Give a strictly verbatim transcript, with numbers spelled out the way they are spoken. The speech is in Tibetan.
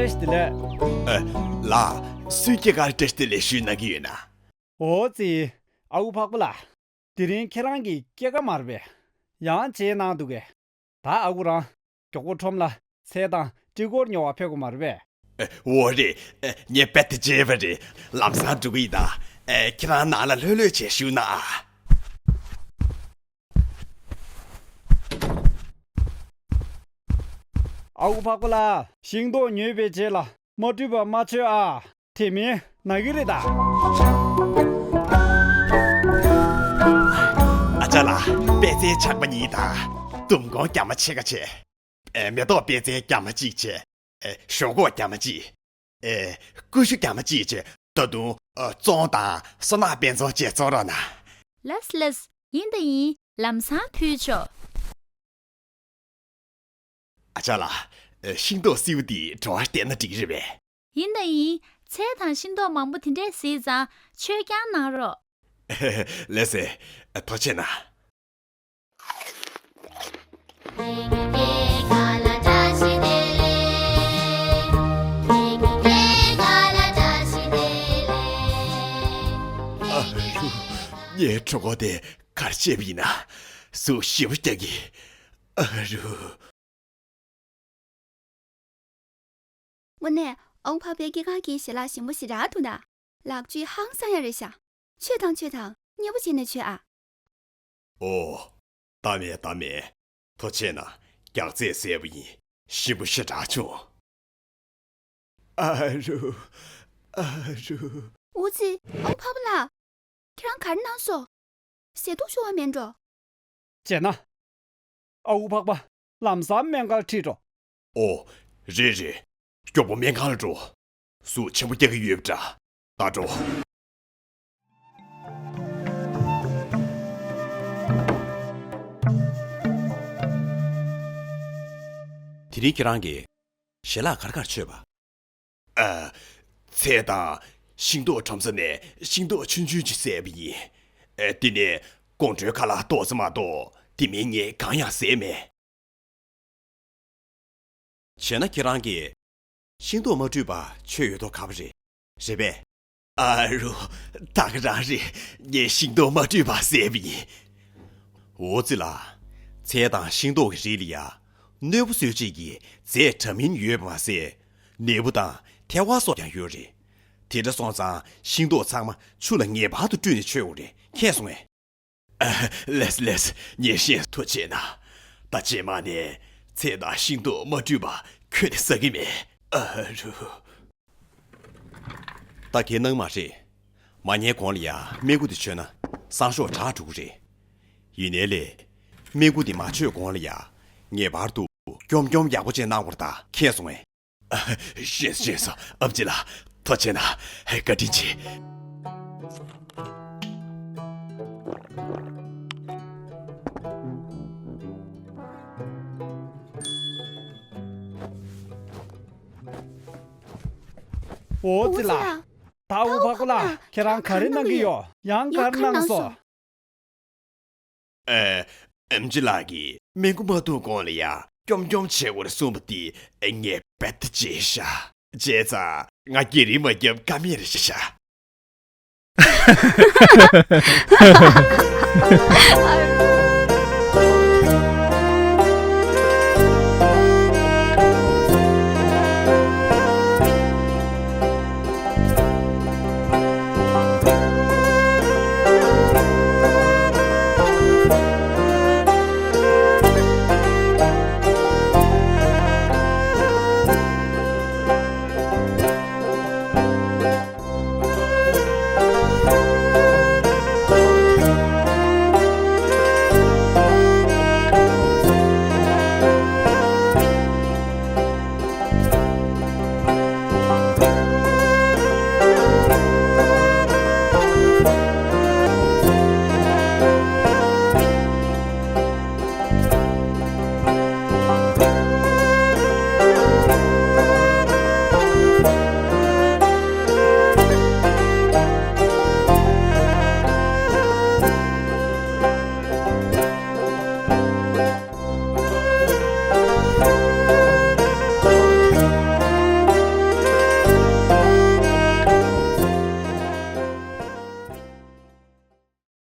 བཀྲ་ཤིས་བདེ་ལེགས། ཨ། ལགས། སུའི་སྐྱེས་སྐར་བཀྲ་ཤིས་བདེ་ལེགས་ཞུ་གནང་གི་ཡོད་ན། འོ་ཙི། ཨ་ཁུ་འཕགས་པ་ལགས། དེ་རིང་ཁྱེད་རང་གི་སྐྱེས་སྐར་མ་རེད་པས། ཡང་བརྗེད་གནང་འདུག་གས། ད་ཨ་ཁུ་རང་མགྱོགས་པོ་ཁྲོམ་ལ་ཚལ་དང་སྤྲི་གོར་ཉོ་བར་ཕེབས་དགོས་མ་རེད་པས། ཨ། འོ་རེད། ཨ། ངས་རྦད་དེ་བརྗེད་པ་རེད། ལམ་སང་འགྲོ་གི་ཡིན་ད། ཨ། ཁྱེད་རང་ནང་ལ་ལྷོད་ལྷོད་བྱས་བཞུགས་གནང་ཨ། ཨ་ཁུ་འཕགས་པ་ལགས། ཤིང་ཏོག་ཉོས་པའི་རྗེས་ལ་མ་བཀྲུས་པ་མ་མཆོད་ཨ། དེ་མིན་ན་གི་རེད་ད། ཨ་ཅག་ལགས། པད་ཚལ་ཆག་པ་ཉིད་དང་། ལྡུམ་སྒོང་རྒྱ་མ་ཕྱེད་ཀ་བྱས། ཨེ། མེ་ཏོག་པད་ཚལ་རྒྱ་མ་གཅིག་བྱས། ཨེ། ཞོག་ཁོག་རྒྱ་མ་གཅིག་ཨེ། ཀུ་ཤུ་རྒྱ་མ་གཅིག་བྱས། ད་དུང་། ཨ། ཙོང་དང་སོ་ནག་དཔེ་ཚོང་བཅས་བཙོང་རོགས་གནང་། ལགས་ལགས། ཡིན་དང་ཡིན། ལམ་སང་ཕུལ་ཆོག་ཨ་ཅག་ལགས། ཨ། ཤིང་ཏོག་སེའུ་འདི་བྲོ་བ་བསྟེན་ན་འགྲིག་གི་རེད་པས། ཡིན་དང་ཡིན། ཚལ་དང་ཤིང་ཏོག་མང་པོ་དེ་འདྲས་གཟིགས་ཙང་མཆོད་རྐྱང་གནང་རོགས། ལགས་སེ། ཐུགས་རྗེ་གནང་། ཨ་རུ། ངའི་གྲོད་ཁོག་དེ་ག་རེ་བྱས་པ་ཡིན་ན། ཟུག་ཞེ་པོ་རྒྱག་གི། ཨ་རུ། དངོས་གནས་ཨ་ཁུ་འཕགས་པའི་སྐྱེས་སྐར་གྱི་ཞལ་ལག་ཞིམ་པོ་ཞེ་དྲག་འདུག་ད། ལག་བཅུད་ཧང་སང་ཡ་རེད་ཤག་མཆོད་དང་མཆོད་དང་། མཉེས་པོ་བྱས་ནས་མཆོད་ཨ། ཨོ། ད་མེད་ད་མེད། ཐུགས་རྗེ་གནང་། རྒྱགས་ཚད་བཟས་པ་ཡིན། ཞིམ་པོ་ཞེ་དྲག་བྱུང་། ཨ་རུ། ཨ་རུ། ཨོ་ཙི། ཨ་ཁུ་འཕགས་པ་ལགས། ཁྱེད་རང་ག་རེ་གནང་སོང་། ཟས་འཐུང་ཤོར་བ་མེད་འགྲོ། བྱས་ན། ཨ་ཁུ་འཕགས་པ་ལམ་སང་སྨན་ཁང་ཁྲིད་འགྲོ། ཨོ། རེད་རེད། མགྱོགས་པོ་སྨན་ཁང་ལ་འགྲོ། ཟུག་ཆེན་པོ་རྒྱག་གི་ཡོད་པ་འདྲ། ད་འགྲོ། དེ་རིང་ཁྱེད་རང་གིས་ཞལ་ལག་ག་རེ་ག་རེ་མཆོད་པ། ཨ། ཚལ་དང་ཤིང་ཏོག་ཁྲོམ་ས་ནས་ཤིང་ཏོག་ཆུང་ཆུང་ཅིག་བཟས་པ་ཡིན། ཨ། དེ་ནས་དགོང་དྲོའི་ཁ་ལག་ཏོག་ཙམ་མ་གཏོགས་དེ་མིན་ངས་གང་ཡང་བཟས་མེད། བྱས་ན་ཁྱེད་རང་གིས་ཤིང་ཏོག་མ་བཀྲུས་པ་མཆོད་ཡོད་མདོག་ཁ་པོ་རེད། རེད་པས། ཨ་རུ། ད་ག་རང་རེད། ངས་ཤིང་ཏོག་མ་བཀྲུས་པ་བཟས་པ་ཡིན། འོ་ཙི་ལགས། ཚལ་དང་ཤིང་ཏོག་གི་རིགས་ལ་ཡ། གནོད་པ་བཟོ་བྱེད་ཀྱི་རྫས་དྲ་མིན་ཡོད་པ་མ་ཟད། ནད་འབུ་དང་ཐལ་བ་སོགས་ཀྱང་ཡོད་རེད། དེ་འདྲ་སོང་ཙང་ཤིང་ཏོག་ཚང་མ་ཆུ་ལ་ངེས་པར་དུ་བཀྲུས་ནས་མཆོད་དགོས་རེད། མཁྱེན་སོང་ངས། ལགས་ལགས། ངས་ཤེས། ཐུགས་རྗེ་གནང་། ད་རྗེས་མ་ནས་ཚལ་དང་ཤིང་ཏོག་མ་བཀྲུས་པ་ཁྱོན་ནས་ཟ་གི་མེད། ཨ་རུ། ད་གའི་གནང་མ་རེད། མ་ཉལ་གོང་ལ་ཡ་སྨན་ཁུ་དེ་མཆོད་ན་སང་ཞོགས་དྲག་འགྲོ་གི་རེད། ཡིན་ནའི་ལས། སྨན་ཁུ་དེ་མ་མཆོད་གོང་ལ་ཡ་ངེས་པར་དུ་སྐྱོམ་སྐྱོམ་ཡག་པོ་ཅིག་གནང་དགོས་རེད་ད། མཁྱེན་སོང་ངས། ཤེས་སོང་ཤེས་སོང་། ཨེམ་ཆི་ལགས། ཐུགས་རྗེ་གནང་། བཀའ་དྲིན་ཆེ། འོ་ཙི་ལགས། ད་འུ་འཕགས་པ་ལགས་ཁྱེད་རང་ག་རེ་གནང་གི་ཡོད། ཡང་ག་རེ་གནང་སོང་། ཨེ། ཨེམ་ཆི་ལགས་ཀྱིས་སྨན་ཁུ་མ་འཐུང་གོང་ལ་ཡ་སྐྱོམ་སྐྱོམ་བྱེད་དགོས་རེད་གསུངས་པ་དེ་ངས་རྦད་དེ་བརྗེད་ཤག་བྱས་ཙང་ང་རྒྱུན་རིང་མ་བརྒྱབ་ཀ་མེད་རེད་ཤག